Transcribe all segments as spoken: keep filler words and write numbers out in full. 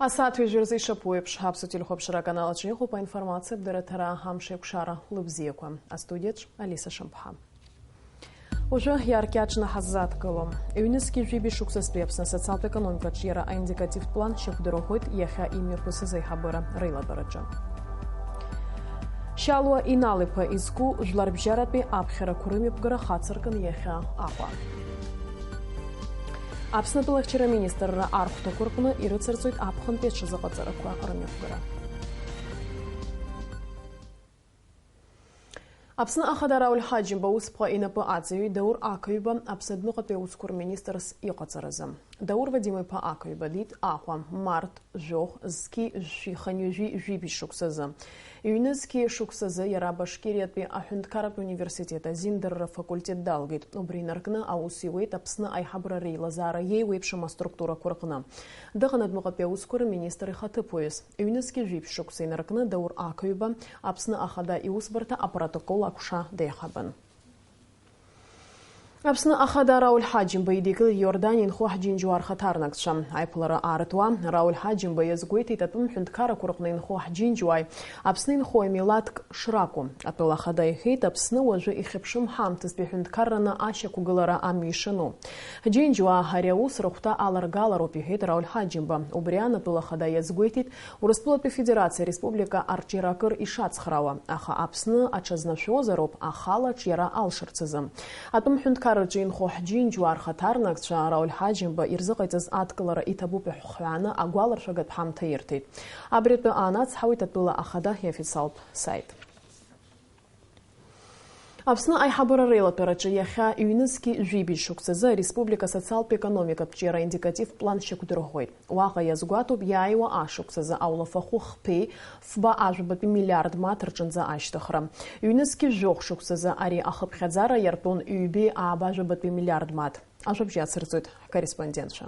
Асааҭ ҩажәи рзы ишаԥу еиԥш, Аԥсуа телехәаԥшра аканал аҿы иҟоуп аинформациатә дырраҭара Амш еиқәшара лыбзиақәа. Астудиаҿ Алиса Шамԥҳа. Уажәы иааркьаҿны ҳаззааҭгылом. Ҩнызқьи жәибжь шықәсазтәи Аԥсны асоциалтә економикаҿы иара аиндикативтә план шьақәдырӷәӷәеит иахьа имҩаԥысыз аиҳабыра реилатәараҿы. Шьалуа Инал-иԥа изку жәларбжьаратәи аԥхьарақәа рымҩаԥгара хацыркын иахьа Аҟәа. Аԥсны атәылахьчара аминистрра архәҭақәа рҟны ирыцырҵоит аԥхынтәи аҽазыҟаҵарақәа рымҩаԥгара. Аԥсны Ахада Рауль Ҳаџьымба усԥҟа инапы аҵаҩы Даур Ақаҩба Аԥсны адәныҟатәи аусқәа рминистрс иҟаҵаразы. Даур Вадим-иԥа Ақаҩба диит Аҟәа, март, жәохә, зқьи жәшәи хынҩажәи жәибжь шықәсазы. Ҩнызқьи шықәсазы иара Башкириатәи аҳәынҭқарратә университет азиндырра факультет далгеит. Убри инаркны аус иуеит Аԥсны аиҳабыра реилазаара иеиуеиԥшым аструктурақәа рҟны. Дыҟан адәныҟатәи аусқәа рминистр ихаҭыԥуаҩыс. Ҩнызқьи жәибжь шықәса инаркны Даур Ақаҩба Аԥсны Ахада иусбарҭа апротокол акәша деиҳабын. Аԥсны Ахада Рауль Ҳаџьымба идикылеит Иорданиа инхо ҳџьынџьуаа рхаҭарнакцәа. Аиԥылара аартуа Рауль Ҳаџьымба иазгәеиҭеит атәым ҳәынҭқаррақәа рҟны инхо ҳџьынџьуааи Аԥсны инхо милаҭк шракәу. Атәыла Ахада иҳәеит, Аԥсны уажәы ихьыԥшым ҳамҭастәи ҳәынҭқарраны ашьақәгылара амҩа ишану. Ҳџьынџьуаа ари аус рыхәҭа аларгалароуп, иҳәеит Рауль Ҳаџьымба. Убри аан атәыла Ахада иазгәеиҭеит, Урыстәылатәи Афедерациа Республика арҿиара акыр ишацхраауа, аха Аԥсны аҽазнашәозароуп ахала аҿиара алшарц азы. Атәым ҳәынҭқарраҿы инхо ҳџьынџьуаа рхаҭарнакцәа Рауль Ҳаџьымба ирзыҟаиҵаз адкылара иҭабуп ҳәа хҩааны агәаларшәагатә ҳамҭа ирҭеит. Абри атәы аанацҳауеит атәыла Ахада иофициалтә саит. Аԥсны аиҳабыра реилатәараҿы иахьа ҩнызқьи жәибжь шықәсазы ареспублика асоциалтә-економикатә ҿиара индикативтә план шьақәдырӷәӷәеит. Уаҟа иазгәаҭоуп иааиуа ашықәсазы аулафахәы хԥеи фба ажәабатәи миллиард маҭ рҿынӡа ашьҭыхра. Ҩнызқьи жәохә шықәсазы ари ахыԥхьаӡара иартәон ҩбеи ааба жәабатәи миллиард маҭ. Ажәабжь ацырҵоит ҳкорреспондентцәа.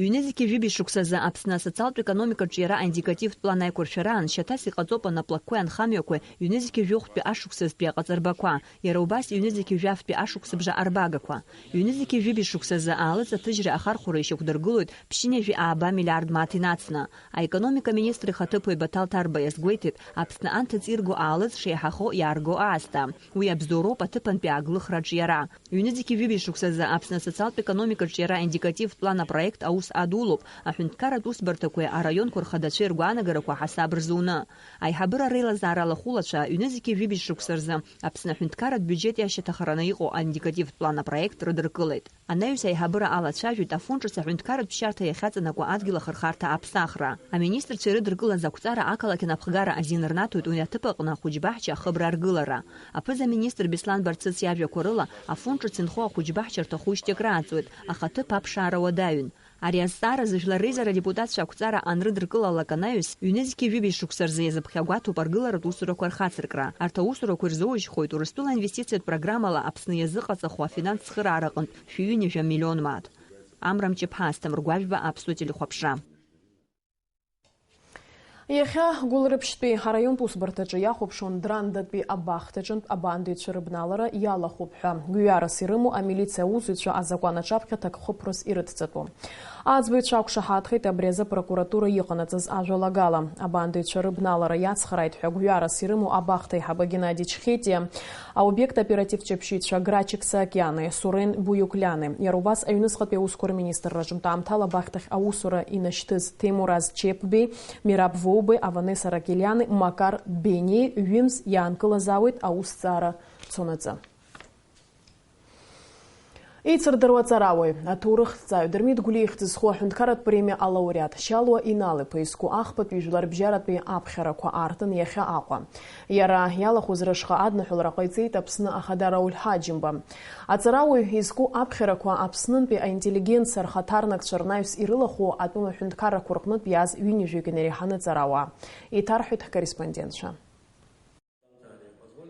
Ҩнызқьи жәибжь шықәсазы Аԥсны асоциалтә-економикатә ҿиара аиндикативтә план аиқәыршәараан шьаҭас иҟаҵоуп анаплакқәеи анхамҩақәеи ҩнызқьи жәохәтәи ашықәсазтәи аҟаҵарбақәа, иара убас ҩнызқьи жәафтәи ашықәсыбжа арбагақәа. Ҩнызқьи жәибжь шықәсазы аалыҵ аҭыжьреи ахархәареи шьақәдыргылоит ԥшьынҩажәи ааба миллиард маҭ инацны. Аекономика министр ихаҭыԥуаҩ Баҭал Ҭарба иазгәеиҭеит, Аԥсны анҭыҵ ирго аалыҵ шеиҳахо иаарго аасҭа. Уи абзоуроуп аҭыԥантәи ааглыхра аҿиара. Ҩнызқьи жәибжь шықәсазы Аԥсны асоциалтә-економикатә ҿиара аиндикативтә план апроект аус адулоуп, аҳәынҭқарратә усбарҭақәеи араионқәа рхадацәеи ргәаанагарақәа ҳасаб рзуны. Аиҳабыра реилазаара алахәылацәа ҩнызқьи жәибжь шықәса рзы Аԥсны аҳәынҭқарратә биуџьет иашьаҭахараны иҟоу аиндикативтә план апроект рыдыркылеит. Анаҩс аиҳабыра алацәажәеит афондҿыц аҳәынҭқарратә ԥсшьарҭа иахьаҵанакуа адгьыл ахырхарҭа аԥсахра. Аминистрцәа ирыдыркылаз ақәҵара ақалақь анапхгара азин рнаҭоит уи аҭыԥ аҟны ахәыҷбаҳча ахыбра аргылара. Аԥыза-министр Беслан Барцыц иажәақәа рыла, афонд ҿыц инхо ахәыҷбаҳча рҭахушьҭеи акрааҵуеит, аха аҭыԥ аԥшаара уадаҩын. Ари азҵааразы Жәлар Реизара адепутатцәа ақәҵара анрыдыркылалак анаҩс, ҩнызқьи жәибжь шықәса рзы иазыԥхьагәаҭоуп аргыларатә усурақәа рхацыркра. Арҭ аусурақәа ирзоужьхоит Урыстәыла инвестициатә программала Аԥсны иазыҟаҵахо афинанс цхыраара аҟынтә шәи ҩынҩажәа миллион мааҭ. Амра Мҷыԥҳа, Асҭамыр Гәажәба, Аԥсуа телехәаԥшра. Иахьа Гәылрыԥшьтәи араионтә усбарҭаҿы иахәаԥшуан Драндатәи абахҭаҿынтә абаандаҩцәа рыбналара иалахәуп ҳәа гәҩарас ирымоу амилициа аусзуҩцәа азакәан аҿаԥхьа ҭакхыԥрыс ирыдҵатәу. Аӡбаҩцәа ақәшаҳаҭхеит абри азы апрокуратура иҟанаҵаз ажәалагала. Абаандаҩцәа рыбналара иацхрааит ҳәа гәҩарас ирымоу абахҭа аиҳабы Геннади Чхетиа, аобиект аоперативтә ҷаԥшьаҩцәа Грачик Саакиани Сурен Буиукляни, иара убас аҩныҵҟатәи аусқәа рминистрра аҿынтә аамҭала абахҭахь аусура инашьҭыз Ҭемураз Чепбеи, Мераб Воубеи, Аванеса Ракелиани, Макар Бениеи ҩымз иаанкылазаауеит аусҭҵаара цонаҵы. Еицырдыруа аҵарауаҩ, аҭоурыхҭҵааҩ Дырмит Гәлиа ихьӡ зху аҳәынҭқарратә премиа алауреат Шьалуа Инал-иԥа изку ахԥатәи жәларбжьаратәи аԥхьарақәа аартын иахьа Аҟәа. Иара иалахәыз рышҟа адныҳәалара ҟаиҵеит Аԥсны Ахада Рауль Ҳаџьымба. Аҵарауаҩ изку аԥхьарақәа Аԥснынтәи аинтеллигенциа рхаҭарнакцәа рнаҩс ирылахәу атәыла ҳәынҭқаррақәа рҟнытә иааз ҩынҩажәаҩык инареиҳаны аҵарауаа. Еиҭарҳәоит ҳкорреспондентцәа.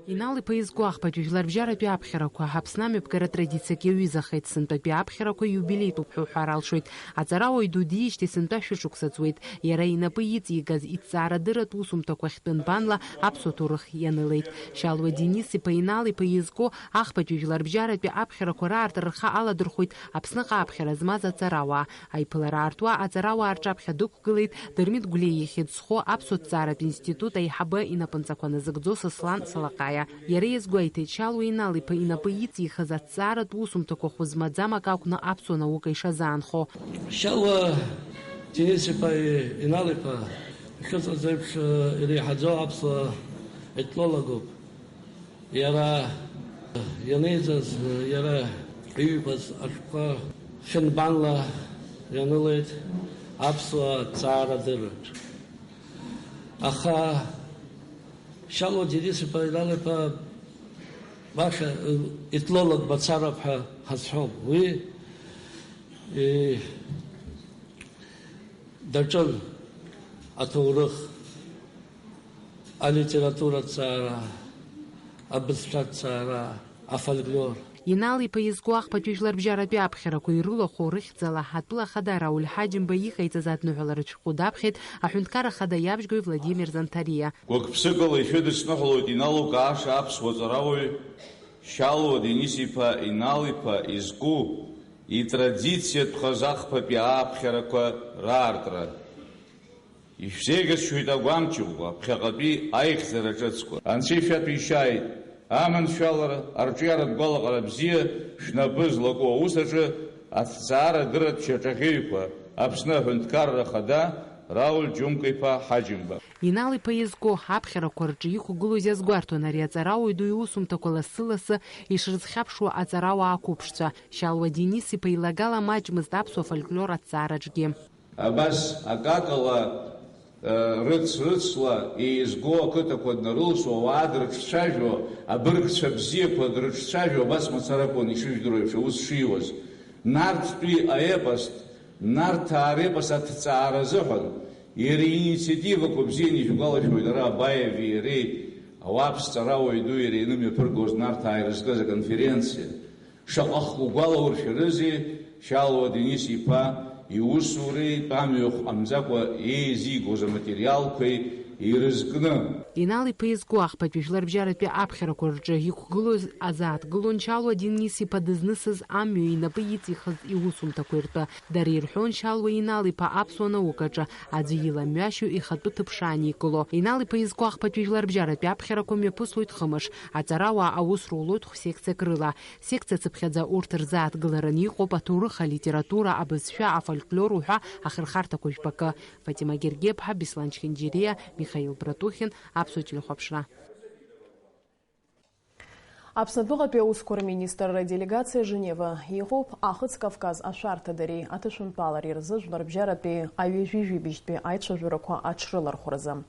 Инал-иԥа изку ахԥатәи жәларбжьаратәи аԥхьарақәа Аԥсны амҩаԥгара традициак иаҩызахеит. Сынтәатәи аԥхьарақәа иубилеитәуп ҳәа уҳәар алшоит. Аҵарауаҩ ду диижьҭеи сынтәа шәышықәса ҵуеит. Иара инапы иҵигаз иҭҵаарадырратә усумҭақәа хьтәы нбанла аԥсуа ҭоурых ианылеит. Шьалуа Денис-иԥа Инал-иԥа изку ахԥатәи жәларбжьаратәи аԥхьарақәа раартра рхы аладырхәит Аԥсныҟа аԥхьара змаз аҵарауаа. Аиԥылара аартуа аҵарауаа рҿаԥхьа дықәгылеит Дырмит Гәлиа ихьӡ зху аԥсуа ҭҵааратә институт аиҳабы инапынҵақәа назыгӡо Сослан Салаҟаиа. Иара иазгәеиҭеит, Шьалуа Инал-иԥа инапы иҵихыз аҭҵааратә усумҭақәа хәы змаӡам акы акәны аԥсуа наука ишазаанхо. Шьалуа Денис-иԥа Инал-иԥа, ишыҟаз еиԥш, иреиҳаӡоу аԥсуа етнологуп. Иара ианеиҵаз, иара иҩбаз ашәҟәқәа хьынбанла ианылеит аԥсуа ҭҵаарадырраҿ. Аха Шьалуа Денис-иԥа Инал-иԥа баша етнолог мацароуп ҳәа ҳазҳәом. Уи, е, даҿын аҭоурых, алитература аҭҵаара, абызшәа аҭҵаара, афольклор. Инал-иԥа изку ахԥатәи жәларбжьаратәи аԥхьарақәа ирылахәу рыхьӡала атәыла ахада Рауль Ҳаџьымба иҟаиҵаз адныҳәаларатә шәҟәы даԥхьеит аҳәынҭқар ахада иабжьгои Владимир Занҭариа. Гәык-ԥсыкала ишәыдысныҳәалоит иналукааша аԥсуа ҵарауаҩ Шьалуа Денис-иԥа Инал-иԥа изку итрадициатәхаз ахԥатәи ааԥхьарақәа раартра. Ишәзеиӷьасшьоит агәамч ӷәӷәа ԥхьаҟатәи аихьӡара ҿыцқәа. Анцәа ишәаҭәеишьааит аманшәалара, арҿиаратә гәалаҟара бзиа шәнапы злаку аус аҿы аҭҵаарадырратә шьаҿа ӷьеҩқәа Аԥсны Аҳәынҭқарра Ахада Рауль Џьумка-иԥа Ҳаџьымба. Инал-иԥа изку аԥхьарақәа рҿы иқәгылоу иазгәарҭон ари аҵарауаҩ ду иусумҭақәа лассы-лассы ишрызхьаԥшуа аҵарауаа ақәыԥшцәа. Шьалуа Денис-иԥа илагала маҷмызт аԥсуа фольклор аҭҵаараҿгьы. Абас акакала, э, рыц-рыцла еизго ақыҭақәа днарылсуа, ауаа дрыҿцәажәо, абыргцәа бзиақәа дрыҿцәажәо, абас мацара акәын, ишыжәдыруа еиԥш, аус шиуаз. Нарҭтәи аепос, Нарҭаа репос аҭҵаара азыҳәан иара иинициативақәа бзианы ишәгәалашәоит, ара Абаеви иареи, ауааԥсҵара ауаҩ ду иара ианымҩаԥыргоз Нарҭаа ирызкыз аконференциа. Шаҟа хкы гәалауршәарызеи Шьалуа Денис-иԥа иусуреи тәамҩахә ҟамҵакәа еизигоз аматериалқәеи ирызкны. Инал-иԥа изку ахԥатәи жәларбжьаратәи аԥхьарақәа рҿы иқәгылоз азааҭгылон Шьалуа Денис-иԥа дызнысыз амҩа инапы иҵихыз иусумҭақәа ртәы. Дара ирҳәон Шьалуа Инал-иԥа аԥсуа наукаҿы аӡәы иламҩашьо ихатәы ҭыԥ шааникыло. Инал-иԥа изку ахԥатәи жәларбжьаратәи аԥхьарақәа мҩаԥыслоит хымш. Аҵарауаа аус рулоит хә-секциак рыла. Секциа цыԥхьаӡа урҭ рзааҭгылараны иҟоуп аҭоурых, алитература, абызшәа, афольклор уҳәа ахырхарҭақәа жәпакы. Фатима Гергеԥҳа, Беслан Чхинџьириа, Михаил Братухин, Аԥсуа телехәаԥшра. Аԥснатәыҟатәи аусқәа рминистрра делегациа Женева иҟоуп. Ахыц Кавказ ашәарҭадареи аҭышәынтәалареи рзы жәларбжьаратәи аҩажәи жәибжьтәи аицәажәарақәа аҽрылархәразы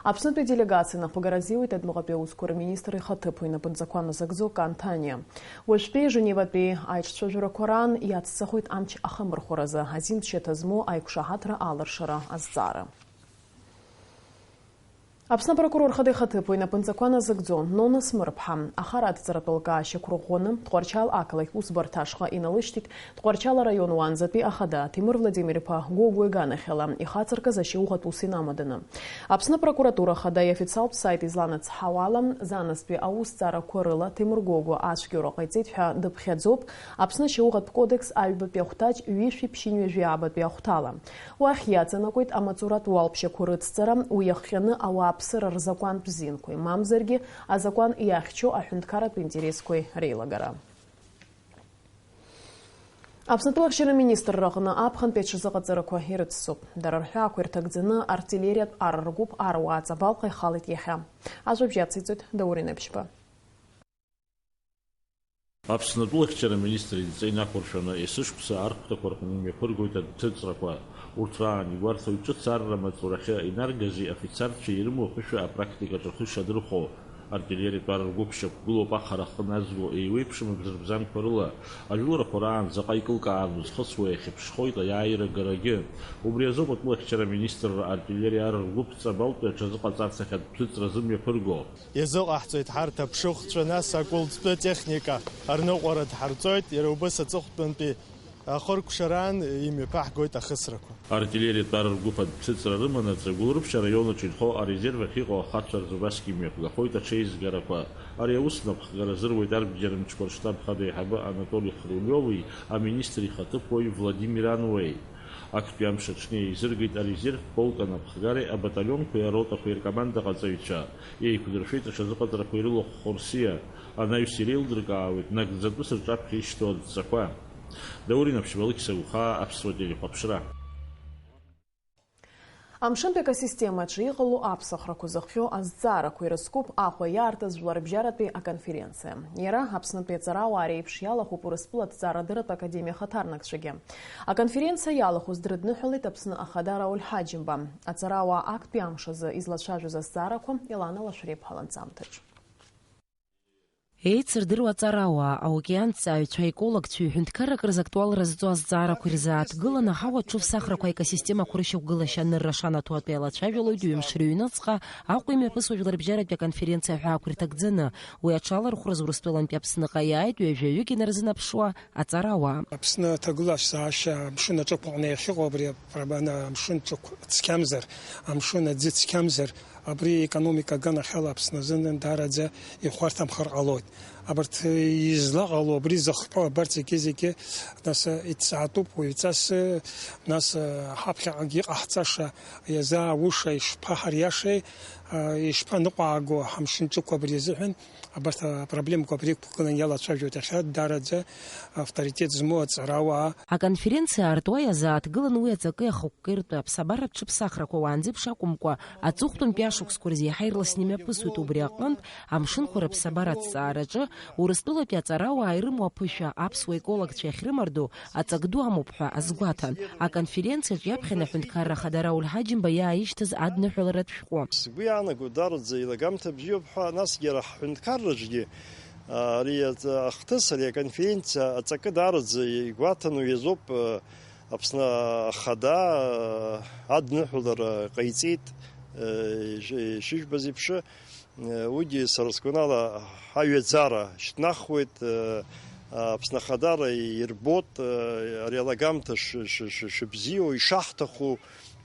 Аԥснытәи делегациа напхгара азиуеит адәныҟатәи аусқәа рминистр ихаҭыԥуаҩ инапынҵақәа назыгӡо Кан Ҭаниа. Уажәтәи Женеватәи аиҿцәажәарақәа раан иацҵахоит амч ахамырхәаразы азин ԥсшьаҭа змоу аиқәшаҳаҭра алыршара азҵаара. Аԥсны апрокурор хада ихаҭыԥуаҩ инапынҵақәа назыгӡо Нона Смырԥҳа ахара адҵаратә лкаашьақәа рӷәӷәаны Тҟәарчал ақалақь усбарҭа ашҟа иналышьҭит Тҟәарчал араион уаанӡатәи ахада Ҭемыр Владимир-иԥа Гогәуа иганахьала ихацыркыз ашьауӷатә ус инамаданы. Аԥсны апрокуратура ахада иофициалтә сайт изланацҳауала, заназтәи аусҭҵаарақәа рыла Ҭемыр Гогәуа ацәгьоура ҟаиҵеит ҳәа дыԥхьаӡоуп Аԥсны ашьауӷатә кодекс аҩбатәи ахәҭаҷ ҩышәи ԥшьынҩажәи аабатәи ахәҭала. Уахь иаҵанакуеит амаҵуратә уалԥшьақәа рыцҵара, уи иахҟьаны ауааԥсыра рзакәантә зинқәеи, мамзаргьы азакәан иахьчо аҳәынҭқарратә интересқәеи реилагара. Аԥснытәылахьчара министрра аҟны аԥхынтәи аҽазыҟаҵарақәа ирыццоуп. Дара рҳәаақәа ирҭагӡаны артиллериатә ар ргәыԥ аруаа Ҵабалҟа ихалеит иахьа. Ажәабжь ациҵоит Даур Инаԥшьба. Аԥснытәылахьчара министр идҵа инақәыршәаны, есышықәса архәҭақәа рҟны имҩаԥыргоит аҭыҵрақәа. Урҭ раан игәарҭоит ҿыц арра маҵурахьы инаргази афицарцәеи ирымоу аԥышәа апрактикаҿы рхы шадырхәо. Артиллериатә ар ргәыԥ шьақәгылоуп ахара ахы назго еиуеиԥшым абзырбзанқәа рыла. Ажәыларақәа раан заҟа икылкааны узхысуа иахьыԥшхоит аиааира агарагьы. Убри азоуп атәылахьчара аминистрра артиллериа ар ргәыԥ Ҵабалтәи аҽазыҟаҵарц ахь адәқәсыҵра зымҩаԥырго. Иазыҟаҳҵоит ҳарҭ аԥшыхәцәа, нас акәылӡтәы техника арныҟәара дҳарҵоит, иара убас аҵыхәтәантәи ахыркәшараан имҩаԥаҳгоит ахысрақәа. Артиллериатә ар ргәыԥ адәқәсыҵра рыманаҵы, Гәылрыԥшь араион аҿы инхо арезерв ахь иҟоу ахацәа рзы убасгьы имҩаԥгахоит аҽеизгарақәа. Ари аус напхгара азыруеит арбџьар мчқәа рштаб хада аиҳабы Анатоли Хрулиови аминистр ихаҭыԥуаҩ Владимир Ануеи. Актәи амш аҽны еизыргеит арезерв полк анапхгареи абаталионқәеи аротақәеи ркомандаҟаҵаҩцәа, еиқәдыршәеит аҽазыҟаҵарақәа ирылахәхо рсиа, анаҩс иреилдыркаауеит нагӡатәыс рҿаԥхьа ишьҭоу адҵақәа. Даур Инаԥшьба, Алықьса Гәхаа, Аԥсуа телехәаԥшра. Амшынтә екосистемаҿы иҟало аԥсахрақәа зыхҟьо азҵаарақәа ирызкуп Аҟәа иаартыз жәларбжьаратәи аконференциа. Иара Аԥснытәи аҵарауаа реиԥш иалахәуп Урыстәыла аҭҵаарадырратә академиа ахаҭарнакцәагьы. Аконференциа иалахәыз дрыдныҳәалеит Аԥсны Ахада Рауль Ҳаџьымба. Аҵарауаа актәи амш азы излацәажәоз азҵаарақәа Елана Лашәриаԥҳа ланҵамҭаҿ. Еицырдыруа аҵарауаа, аокеанҭҵааҩцәа, аекологцәеи ҳәынҭқаррак рзы актуалра зҵоу азҵаарақәа ирзааҭгыланы, аҳауа аҽыԥсахрақәа аекосистемақәа рышьақәгылашьа анырра шанаҭо атәы еилацәажәалоит ҩымш рыҩныҵҟа Аҟәа имҩаԥысуа жәларбжьаратәи аконференциа аҳәаақәа ирҭагӡаны. Уи аҽалархәраз Урыстәылантәи Аԥсныҟа иааит ҩажәаҩык инарзынаԥшуа аҵарауаа. Аԥсны аҭагылазаашьа амшын аҿықәаҟны иахьыҟоу абри апроблема амшын ҿықә цқьамзар, амшын аӡы цқьамзар, абри аекономика аганахьала Аԥсны азын даараӡа ихәарҭамхар ҟалоит. Абарҭ излаҟало, абри зыхҟьо, абарҭ зегьы-зегьы, нас, иҭҵаатәуп уаҩҵас, нас, ҳаԥхьаҟагьы иҟаҳҵаша, иазаауша, ишԥаҳариашеи, ишԥаныҟәааго ҳамшын ҿықә абри азыҳәан, абарҭ апроблемақәа абри ықәгылан иалацәажәоит иахьа даараӡа авторитет змоу аҵарауаа. Аконференциа аартуа иазааҭгылан уи аҵакы ахықәкы Кыртәы аԥсабаратә ҽыԥсахрақәа уаанӡа еиԥш акәымкәа, аҵыхәтәантәи ашықәсқәа рзы иаҳа ирласны имҩаԥысуеит. Убри аҟынтә, амшынқәа рыԥсабара аҭҵаараҿы Урыстәылатәи аҵарауаа ирымоу аԥышәа, аԥсуа екологцәа иахьрымардоу аҵак ду амоуп ҳәа азгәаҭан. Аконференциаҿ иаԥхьан аҳәынҭқарра ахада Рауль Ҳаџьымба иааишьҭыз адныҳәаларатә шәҟәы. Сгәы иаанаго, дараӡа илагамҭа бзиоуп ҳәа, насгьы ара ҳҳәынҭқарраҿгьы, а, ари аҵ-, ахҭыс, ари аконференциа аҵакы даараӡа игәаҭаны иазоуп, а, Аԥсны Ахада адныҳәалара ҟаиҵеит, ишыжәбаз еиԥш, уигьы сара сгәанала ҳаҩаӡара шьҭнахуеит, Аԥсны Ахадара ирбоит, ари алагамҭа ш-, ш-, ш-, шыбзиоу, ишаҳҭаху,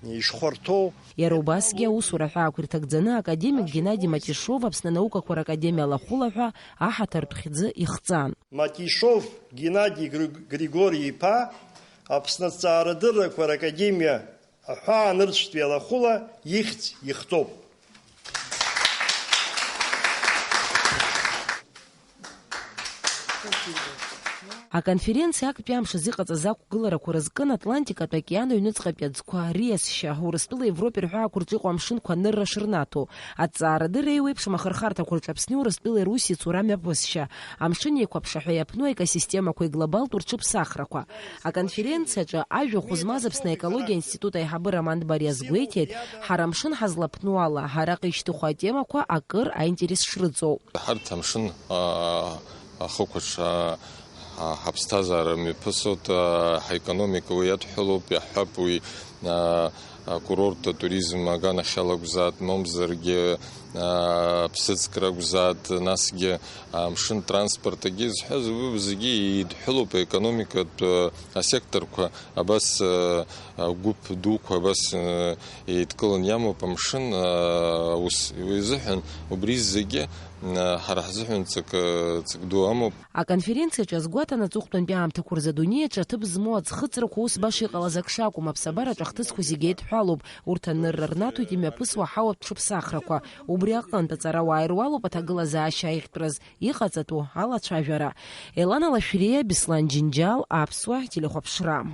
ишхәарҭоу. Иара убасгьы аусура аҳәаақәа ирҭагӡаны академик Геннади Матишов Аԥсны анаукақәа ракадемиа алахәыла ҳәа аҳаҭартә хьӡы ихҵан. Матишов Геннади Гри-, Григори-иԥа Аԥсны аҭҵаарадыррақәа ракадемиа аҳәаанырцәтәи алахәыла ихьӡ ихҵоуп. Аконференциа актәи амш азы иҟаҵаз ақәгыларақәа рызкын Атлантикатә океан аҩныҵҟатәи аӡқәа, риасшьа, Урыстәыла Европеи рҳәаақәа рҿы иҟоу амшынқәа анырра шырнаҭо, аҭҵаарадырра еиуеиԥшым ахырхарҭақәа рҿы Аԥсни Урыстәылеи Русиеи цура мҩаԥысшьа, амшын еиқәаԥшаҳәа иаԥну аекосистемақәеи глобалтә рҽыԥсахрақәа. Аконференциаҿы ажәахә змаз Аԥсны аекологиа аинститут аиҳабы Роман Бариа азгәеиҭеит, ҳара амшын ҳазлаԥну ала, араҟа ишьҭыху атемақәа акыр аинтерес шрыҵоу. Ҳарҭ амшын, аа, ахықәаҿ, аа, ҳаԥсҭазаара мҩаԥысуеит, аа, ҳаекономика уи иадҳәалоуп, иаҳҳәап, уи, аа, акурорттә туризм аганахьала акәзааит, мамзаргьы, аа, аԥсыӡкра акәзааит, насгьы амшын транспортгьы зҳәаз, уи зегьы идҳәалоуп аекономикатә, аа, асекторқәа, абас, аа, агәыԥ дуқәа абас, аа, еидкыланы иамоуп амшын, аа, аус, уи азыҳәан убри зегьы, аа, ҳара ҳзыҳәан ҵак, ҵак ду амоуп. Аконференциаҿы азгәаҭан аҵыхәтәантәи аамҭақәа рзы адунеи аҿы аҭыԥ змоу аӡхыҵрақәа ус баша иҟалаз ак шакәым, аԥсабараҿы ахҭысқәа зегьы еидҳәалоуп, урҭ анырра рнаҭоит имҩаԥысуа аҳауатә ҽыԥсахрақәа. Убри аҟынтә аҵарауаа ируалуп аҭагылазаашьа аиӷьтәраз иҟаҵатәу алацәажәара. Елана Лашәриа, Беслан Џьынџьал, Аԥсуа телехәаԥшра.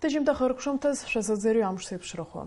Ҭыжьымҭа хыркәшамҭаз шәазыӡырҩ амш зеиԥшрахо.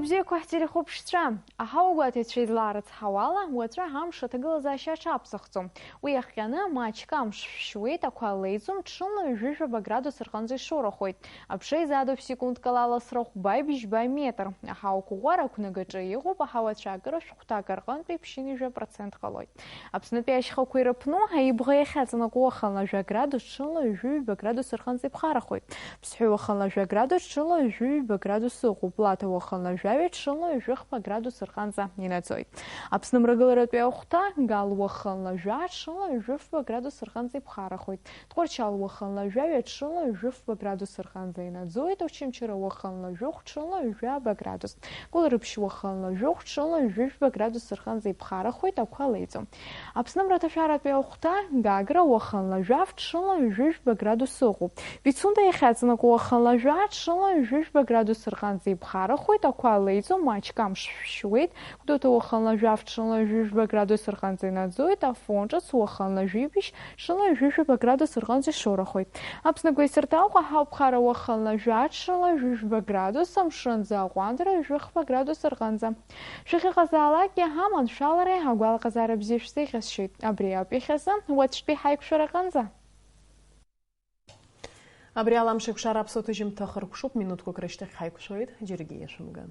Бзиақәа ҳтелехәаԥшцәа, аҳауагәаҭаҩцәа излаарыцҳауала, уаҵәы амш аҭагылазаашьа аҽаԥсахӡом. Уи иахҟьаны маҷк амш шәшьуеит, ақәа леиӡом, ҽынла ҩажәижәаба градус рҟынӡа ишоурахоит. Аԥша изаатуп секундк ала аласра хәбаҩ бжьба метр. Аҳауа қәыӷәӷәара ақәнагаҿы иҟоуп, аҳауа ацәаакыра шәҟәҭак рҟынтәи ԥшьынҩажәа процент ҟалоит. Аԥснытәи ашьхақәа ирыԥну, Аибӷа иахьаҵанакуа уахынла жәа градус, ҽынла ҩажәи ҩба градус рҟынӡа иԥхарахоит. Ԥсҳәы уахынла жәа градус, ҽынла ҩажәи ҩба градус ыҟоуп. Лаҭа уахынла жәаҩа, ҽынла ҩажәи хԥа градус рҟынӡа инаӡоит. Аԥсны мрагыларатәи ахәҭа, Гал уахынла жәа, ҽынла ҩажәи фба градус рҟынӡа иԥхарахоит. Тҟәарчал уахынла жәаҩа, ҽынла ҩажәи фба градус рҟынӡа инаӡоит. Очамчыра уахынла жәохә, ҽынла ҩажәи ааба градус. Гәылрыԥшь уахынла жәохә, ҽынла ҩажәи жәба градус рҟынӡа иԥхарахоит, ақәа леиӡом. Аԥсны мраҭашәаратәи ахәҭа, Гагра уахынла жәаф, ҽынла ҩажәи жәба градус ыҟоуп. Пицунда иахьаҵанакуа уахынла жәа, ҽынла ҩажәи жәба градус рҟынӡа иԥхарахоит, ақәа леиӡом, маҷк амш шәшьуеит. Гәдоуҭа уахынла жәаф, ҽынла ҩажәи жәба градус рҟынӡа инаӡоит, Афон ҿыц уахынла жәибжь, ҽынла ҩажәи жәба градус рҟынӡа ишоурахоит. Аԥсны гәеисырҭа Аҟәа ҳауԥхара уахынла жәа, ҽынла ҩажәи жәба градус, амшынӡы аҟәандара ҩажәи хԥа градус рҟынӡа. Шәахьыҟазаалакгьы ҳаманшәалареи агәалаҟазаара бзиа шәзеиӷьасшьоит. Абри ауп иахьазы, уаҵәтәи ҳаиқәшәараҟынӡа. Абри ала амш еиқәшара аԥсуа ҭыжьымҭа хыркәшоуп, минуҭқәак рышьҭахь ҳаиқәшәоит, џьаргьы иашәымган.